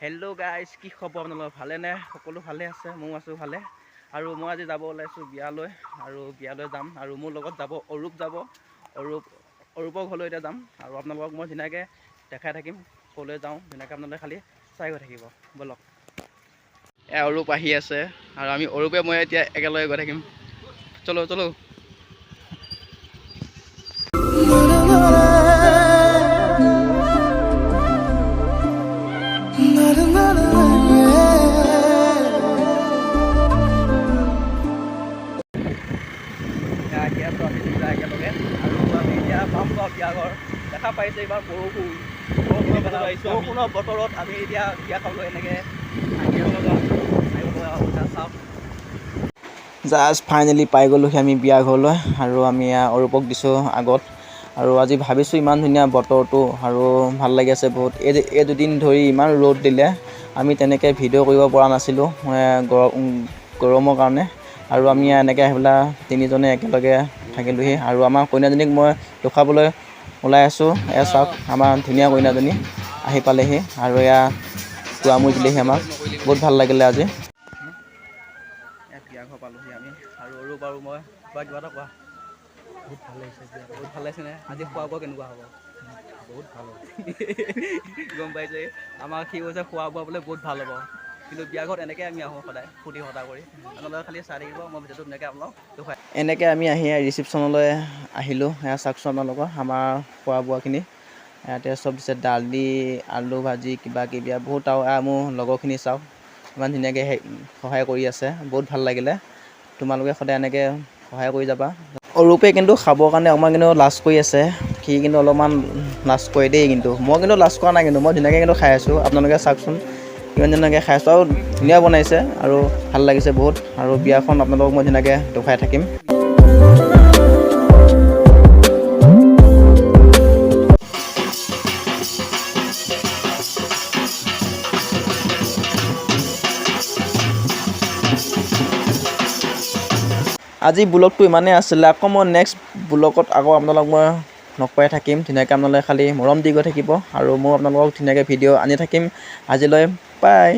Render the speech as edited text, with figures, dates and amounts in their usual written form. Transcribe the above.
Hello' guys, কি খবৰ আপোনালোকৰ? ভালেনে? সকলো ভালে আছে? ময়ো আছোঁ ভালে। আৰু মই আজি যাব ওলাইছোঁ বিয়ালৈ আৰু বিয়ালৈ যাম আৰু মোৰ লগত যাব অৰূপ যাব। অৰূপৰ ঘৰলৈ এতিয়া যাম আৰু আপোনালোকক মই ধুনীয়াকৈ দেখাই থাকিম ক'লৈ যাওঁ। ধুনীয়াকৈ আপোনালোকে খালি চাই গৈ থাকিব। ব'লক। অৰূপ আহি আছে আৰু আমি অৰূপে মই এতিয়া একেলগে গৈ থাকিম। চলো চলো। আহি আছোঁ আমি দুটা একেলগে আৰু আমি এতিয়া পাম গাঁও বিয়া ঘৰ দেখা পাইছে। এইবাৰ বৰষুণ বৰষুণৰ বতৰত আমি এতিয়া বিয়া খাবলৈ এনেকৈ আহি আছোঁ। চাওক, জাষ্ট ফাইনেলি পাই গ'লোহি আমি বিয়া ঘৰলৈ আৰু আমি অৰূপক দিছোঁ আগত। আৰু আজি ভাবিছোঁ ইমান ধুনীয়া বতৰটো আৰু ভাল লাগি আছে বহুত। এই দুদিন ধৰি ইমান ৰ'দ দিলে, আমি তেনেকৈ ভিডিঅ' কৰিব পৰা নাছিলোঁ গৰমৰ কাৰণে। আৰু আমি এনেকৈ আহি পেলাই তিনিজনে একেলগে থাকিলোহি। আৰু আমাৰ কইনাজনীক মই দেখুৱাবলৈ ওলাই আছোঁ। এয়া চাওক, আমাৰ ধুনীয়া কইনাজনী আহি পালেহি আৰু এয়া দুৱাৰমুখ দিলেহি আমাক। বহুত ভাল লাগিলে আজি। বিয়া ঘৰ পালোহি আমি আৰু অৰূপ আৰু মই। কোৱা, কিবা এটা কোৱা। বহুত ভাল লাগিছে বিয়া। বহুত ভাল লাগিছেনে? আজি খোৱা বোৱা কেনেকুৱা হ'ব? বহুত ভাল হ'ব। গম পাইছে, আমাক সি কৈছে খোৱা বোৱা বোলে বহুত ভাল হ'ব। কিন্তু বিয়া ঘৰত এনেকৈ আমি আহোঁ সদায় ফূৰ্তি ফাৰ্তা কৰি। আপোনালোকে খালি চাই থাকিব, মই ভিডিঅ'টো ধুনীয়াকৈ আপোনালোক দেখুৱাই। এনেকৈ আমি আহি ৰিচিপশ্যনলৈ আহিলোঁ। এয়া চাওকচোন আপোনালোকৰ আমাৰ খোৱা বোৱাখিনি ইয়াতে চব দিছে, দালি, আলু ভাজি, কিবা কিবি বহুত। আৰু এয়া মোৰ লগৰখিনি চাওক, ইমান ধুনীয়াকৈ সহায় কৰি আছে। বহুত ভাল লাগিলে। তোমালোকে সদায় এনেকৈ সহায় কৰি যাবা। অৰূপে কিন্তু খাবৰ কাৰণে অকণমান কিন্তু লাজ কৰি আছে। সি কিন্তু অলপমান লাজ কৰে দেই, কিন্তু মই কিন্তু লাজ কৰা নাই। কিন্তু মই ধুনীয়াকৈ কিন্তু খাই আছোঁ। আপোনালোকে চাওকচোন কিমান ধুনীয়াকৈ খাই আছোঁ আৰু ধুনীয়া বনাইছে আৰু ভাল লাগিছে বহুত। আৰু বিয়াখন আপোনালোকক মই ধুনীয়াকৈ দেখুৱাই থাকিম। আজি ব্লগটো ইমানেই আছিলে। আকৌ মই নেক্সট ব্লগত আকৌ আপোনালোকক মই লগ পাই থাকিম। ধুনীয়াকৈ আপোনালোকে খালি মৰম দি গৈ থাকিব আৰু মই আপোনালোকক ধুনীয়াকৈ ভিডিঅ' আনি থাকিম। আজিলৈ বাই।